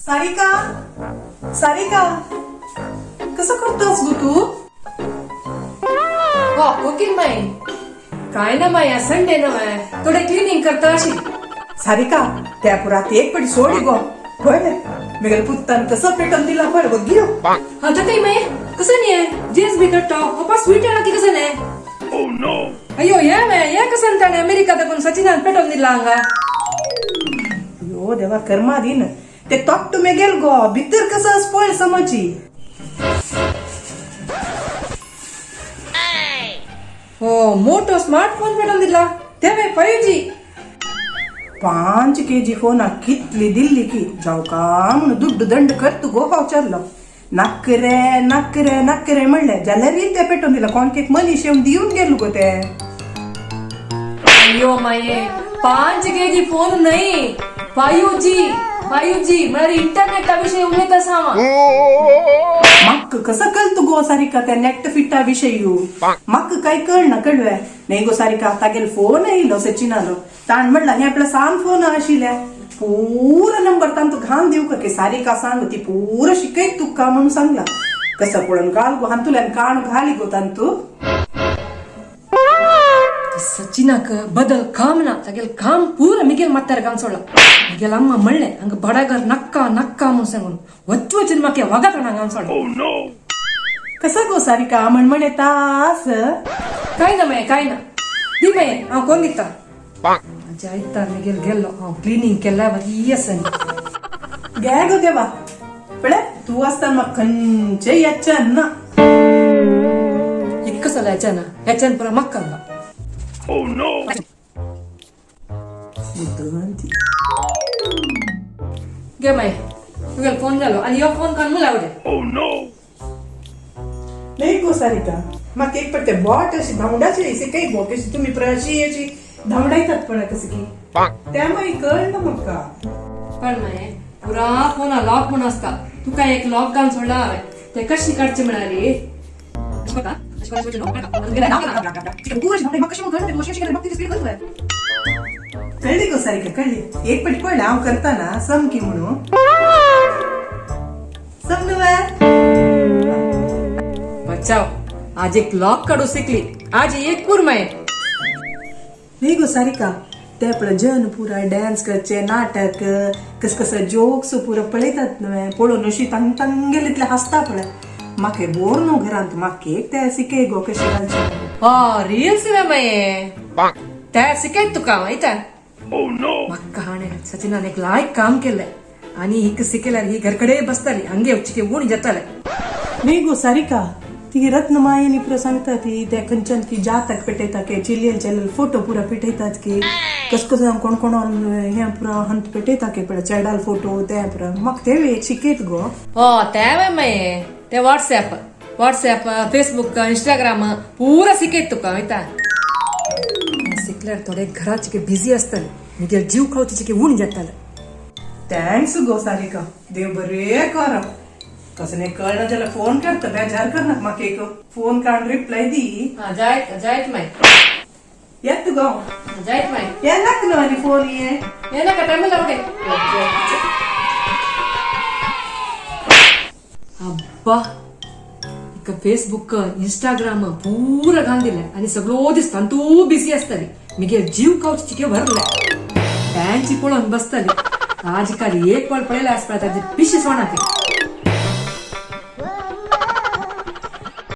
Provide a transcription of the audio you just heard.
सारिका, सारिका, कसं करतस गो तू? हो कुकींग माई. काय ना माया, संडे ना माय, थोडे क्लिनिंग करता अशी. सारिका, त्या पुरात एक पडी सोडी गो. पळ मेगेल पुत्तान कसं पेटून दिला पळ बघ. आता काही माई कसं नाही जीन्स बी कट्टो पप्पा स्वीट आणा की कसं नाही. अय्यो, ये मे ये कसं ताणे अमेरिका तकून सचिनान पेटोवन दिला हांगा. अयो देवा, कर्मा दिन ते तोट्टू मेगेल गो, भितर कसं पळ समजी. हो, मोठो स्मार्टफोन पेटोवन दिला ते मे 5G. 5 केजी फोना कितली दिल्ली की जाव का म्हणून दुड्ड दंड करतू गो. विचारलो नक्करे नक्करे नक्करे म्हणले जाल्यार ते पेटोवन दिला. कोण एक मनीस येवन दिवन गेलो गो ते. अय्यो माये, 5 केजी फोन नाही, 5G. 5G म्हळ्यार इंटरनेटा विषयी उलयत आसा हांव. म्हाका कसं कळत गो सारिका त्या नेट फिटा विषयी? म्हाका काय कळना कळवे नाही गो सारिका. तागेल फोन येयलो सचिनालो, ताण म्हणला हे आपला सान फोन आशिल्ले पुरा नंबर तांतू घाण दिवका की सारिका सांग, ती पुरा शिकयत तुका म्हणून सांगला. कसं पळोवन घाल गो हातूंतल्यान काण घाली गो तांतू. सचिनाक बदल काम ना, तागेल काम पूरा मिगेल मात्यार घालून सोडला. मिगेल अम्मा म्हणले हंग बडागर नक्का नक्का म्हणून सांगून वच्चू वचून म्हाका वगात घालून सोडला. कसं गो सारिका, म्हणमण येता तास. काय ना माये, काय ना, दी माये, हांव कोण दिता. जायता मिगेल गेल्लो, हांव क्लिनींग केल्या बरी आसा. गे गो देवा, पळे तू असताना म्हाका खंयचे येच्चें ना. इतकं जाला हेच्यान हेच्यान पुरा म्हाका. बुद्धवंती. गे माये, तुगेल फोन जालो आनी यो फोन कान मुला. नाही गो सारिका, म्हाका एक पडते बोट अशी धांवडाची शिकय गो. कशी तुम्ही अशी अशी धांवडायतात पळय कसं की, त्या मागीर कळना म्हाका. पण माये, पुरा फोना लॉक म्हणून आसता. तुका एक लॉक घालून सोडला हांवें, ते कशी काडचे म्हळ्यार. कळली गो सारिका, कळली. एक पटी पडले हांव करताना समकी म्हणून समजू. बचाव, आज एक लॉक काढू शिकली, आज एक पूर माये. नाही गो सारिका, ते पळय जन पुरा डॅन्स करचे, नाटक कस कसं जोक्स पुरा पळयतात न्हय, पळोवन अशी तांग तांगेले इतले हासता पळय. म्हाका बोर न्हू घरांत, म्हाका एक ते शिकय गो कशें घालचें. हा, रील्स वे माये, ते शिकयत तुका माहिती. म्हाका हाणें सचिनान एक लायक काम केलें आनी हिका शिकयल्यार ही घरकडे बसताली, हंगे उचिके उणी जाताले. नाही गो सारिका, ती रत्नमायनी पुरा सांगता ती ते खंयच्यान की जातक पेटयता की चिलियल चेलेल फोटो पुरा पेटयतात की कस कसं कोण कोण हें पुरा हंत पेटयता की पळय चेडाल फोटो ते पुरा. म्हाका ते एक शिकयत गो. हो, ते वे माये, ते व्हॉट्सॅप व्हॉट्सॅप फेसबुक इंस्टाग्राम पुरा शिकयत तुका माहिती. शिकल्यार थोडे घरात चिके बिझी आसताले, मिगेल जीव खावचे चिके उणी जाताले. Thanks गो सारिका, देव बरे कर. कसं नाही कळना जाल्यार फोन करता, बेजार करना. म्हाका एक फोन काड रिप्लाय दी. हा, जायत जायत माय. येत गो. जायत माय. ये नाक न्हू आनी फोन ये. ये नाका टायम लागते. अब्बा, इका फेसबुक इंस्टाग्राम पूरा घालून दिले आणि सगळो दीस तांतू बिझी आसताली. मिगेल जीव खावचे चिके भरले बँची पळोवन बसताली. आजकाल एक पावट पळयले आसपा ताजे पिशे सोणा ते.